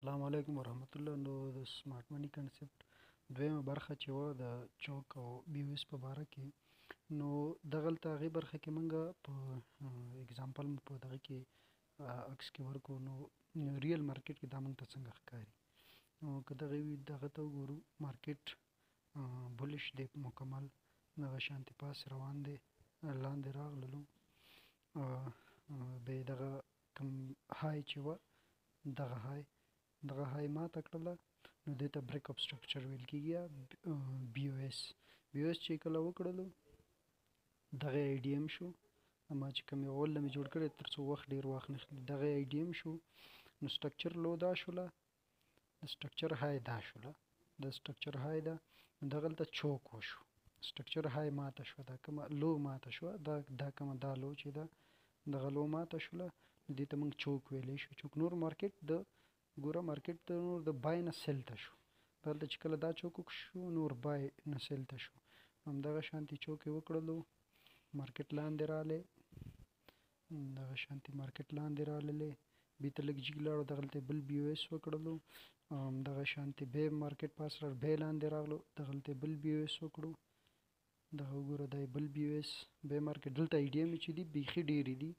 السلام علیکم ورحمت الله. نو د smart money concept دویمه برخه چې وه د CHoCH او BOS په باره کې، نو دغلته هغې برخه کې موږ په example مو په دغه کې عکس کې ورکو. نو real market کې دا موږ ته څنګه ښکاري؟ نو که دغه وي، دغه ته وګورو، market bullish دی، مکمل دغه شانتې پاس روان دی. لاندې راغللو، بیا دغه کوم high چې وه، دغه high ماته کړله. نو دې ته break of structure ویل کېږي یا BOS. BOS چې کله وکړلو، دغه IDM شو. ما چې کوم اول مې جوړ کړی، تر څو وخت ډیر وخت نه خلی. دغه IDM شو. نو structure low دا شوله، د structure high دا شوله، د structure high دا دغلته CHoCH وشو. structure high ماته شوه، دا کومه low ماته شوه، دا کومه دا low چې ده، دغه low ماته شوله. نو دې ته موږ CHoCH ویلی شو. CHoCH نور market د ګوره، market د نور د buy نه sell ته شو. دلته چې کله دا CHoCH شو، نور buy نه sell ته شو. همدغه شانتې CHoCH یې وکړلو، market لاندې راغلی. دغه شانتې market لاندې راللې، بیرته لږ جګ لاړو، دغلته بل BOS وکړلو. دغه شانتې بیا market پاس راغ، بیا لاندې راغلو، دغلته بل BOS وکړو. دغه وګوره، دا بل BOS. بیا market دلته IDM چې دي، بیخي ډېرې دي.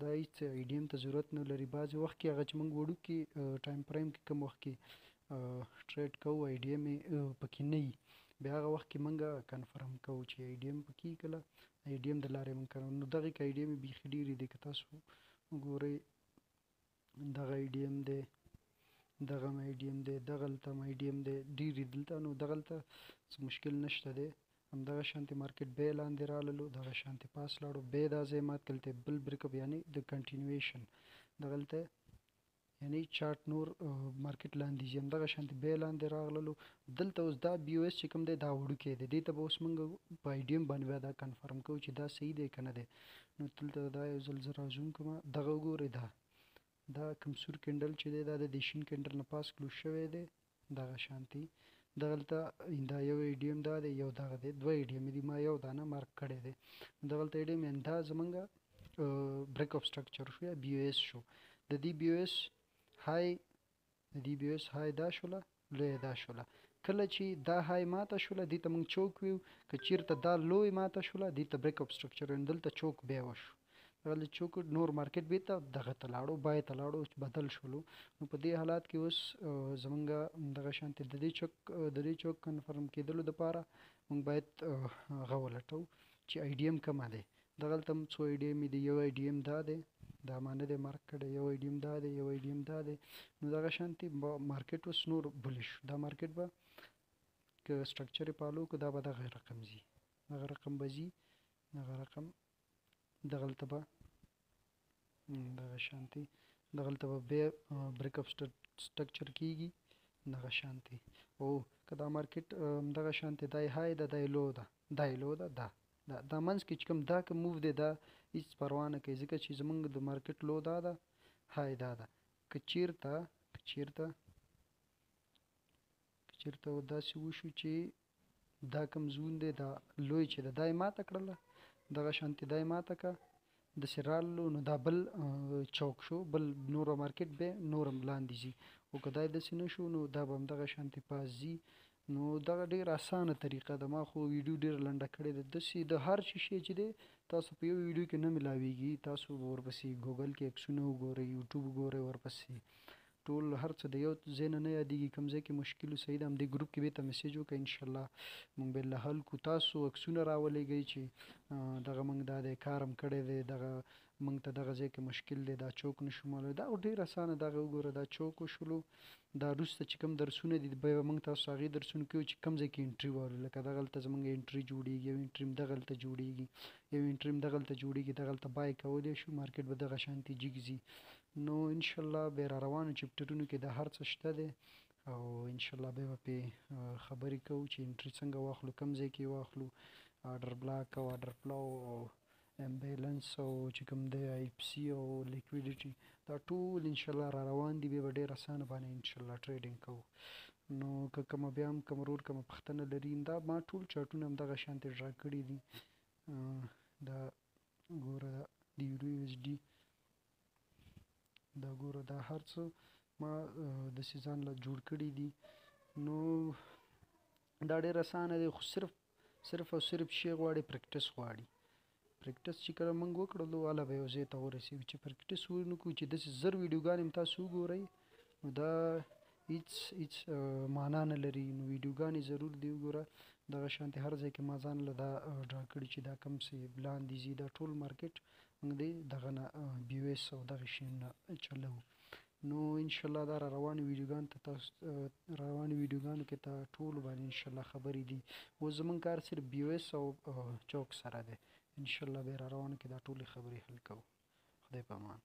دا هیڅ IDM ته ضرورت نه لري. بعضې وخت کې هغه چې موږ وړوکي time frame کې کوم وخت کې trade کوو، IDM پکې نه وي، بیا هغه وخت کې موږ confirm کوو چې IDM پکې کله IDM د لارې موږ کوو. نو دغه کې IDM بیخي ډېرې دي. که تاسو وګورئ، دغه IDM دی، دغه هم IDM دی، دغلته هم IDM دی، ډېرې دلته. نو دغلته څه مشکل نشته دی. همدغه شانتې market بیا لاندې راللو، دغه شانتې پاس لاړو، بیا دا ځای مات کړل، بل break up یعنی د continuation دغلته، یعنی چارت نور market لاندې ځي. همدغه شانتې بیا لاندې راغللو. دلته اوس دا BOS چې کوم دی، دا وړوکی دی. دې ته به اوس موږ په IDM باندې بیا دا confirm کوو چې دا صحیح دی که نه دی. نو دلته دا یو ځل زه راzoom کوم. دغه وګورئ، دا کوم سور candle چې دی، دا د دې شین candle نه پاس close شوی دی. دغه شانتې دغلته دا یو IDM دا دی، یو دغه دی، دوه IDM دي. ما یو دانه مارک کړی دی. دغلته IDM، یعنی دا زمونږ break of structure شو یا BOS شو. د دې BOS high، د دې BOS high دا شوله، لویه دا شوله. کله چې دا high ماته شوله، دې ته موږ CHoCH ویو. که چیرته دا لوی ماته شوله، دې ته break of structure. دلته CHoCH بیا وشو. دغلته CHoCH، نور market بیرته دغه ته لاړو، buy ته لاړو، بدل شولو. نو په دې حالات کې اوس زمونږ دغه شانتې د دې CHoCH confirm کېدلو دپاره موږ باید هغه ولټوو چې IDM کومه دی. دغلته هم څو IDM دي. یو IDM دا دی، دا ما نه دی مارک کړی. یو IDM دا دی، یو IDM دا دی. نو دغه شانتې market اوس نور bullish شو. دا market به که structure یې follow که، دا به دغه رقم ځي، دغه رقم به ځي، دغه رقم دغلته به دغه شانتې دغلته به بیا break of structure کیږي دغه شانتې. او که دا market دغه شانتې دای high ده، دای low ده، دای low ده، دا منځ کې چې کوم دا کوم move دی، دا هیڅ پروا نه کوي، ځکه چې زمونږ د market low دا ده، high دا ده. که چیرته داسې وشو چې دا کوم zone دی، دا لوی چې ده، دا یې ماته کړله، دغه شانتې دا یې ماته که، داسې راللو، نو دا بل CHoCH شو، بل نور market به نور هم لاندې ځي. او که دا داسې نه شو، نو دا به همدغه شانتې پاس ځي. نو دغه ډېر اسانه طریقه ده. ما خو ویډیو ډېره لنډه کړې ده. داسې د هر شي شی چې دی، تاسو په یو ویډیو کې نه ملاویږي. تاسو به ورپسې ګوګل کې عکسونه وګورئ، یوټیوب وګورئ، ورپسې ټول هر څه د یو ځای نه نه یادېږي. کوم ځای کې مشکل و، صحیح ده، همدې ګروپ کې بیرته message وکړئ، انشاءالله موږ به له حل کو. تاسو عکسونه راولېږئ چې دغه موږ دا دی کار هم کړی دی، دغه موږ ته دغه ځای کې مشکل دی، دا CHoCH نشو معلوم. دا ډېر اسانه. دغه وګوره، دا CHoCH وشولو. دا وروسته چې کوم درسونه دي، بیا موږ تاسو هغې درسونو کې چې کوم ځای کې entry والو. لکه دغلته زموږ entry جوړېږي، یو entry هم دغلته جوړېږي، یو entry هم دغلته جوړېږي. دغلته buy کولی شو، market به دغه شانتې جګ ځي. نو انشاءالله بیا را روانو chapter ونو کې دا هر څه شته دی او انشاءالله بیا به پرې خبرې کوو چې entry څنګه واخلو، کوم ځای کې واخلو، order block او order flow او imbalance او چې کوم دی IFC او liquidity، دا ټول انشاءالله را روان دي. بیا به ډېر اسانه باندې انشاءالله trading کوو. نو که کومه بیا هم کوم ورور کومه پوښتنه لري، دا ما ټول چارټونه هم دغه شانتې draw کړي دي. دا ګوره، د EURUSD دا ګوره، دا هر څه. ما داسې ځان له جوړ کړي دي. نو دا ډېر اسانه دی، خو صرف او صرف شی غواړي، پریکټس غواړي. پریکټس چې کله موږ وکړلو هله به یو ځای ته ورسېږو. چې پریکټس ونه کړو، چې داسې 1000 ویډیوګانې هم تاسو وګورئ نو دا هیڅ معنا نه لري. نو ویډیوګانې ضرور دي وګوره. دغه شانتې هر ځای کې ما ځان له دا ډرا کړي چې دا کوم څه لاندې ځي، دا ټول مارکیټ موږ دی دغه نه بي او اس او دغه شیونه چلوو. نو انشاءالله دا را روانې ویډیوګانو ته تاسو روانې ویډیوګانو کې ته ټولو باندې انشاءالله خبرې دي. اوس زموږ کار صرف بي او اس او چوک سره دی. انشاءالله بیا را روانو کې دا ټولې خبرې حل کوو. خدای په امان.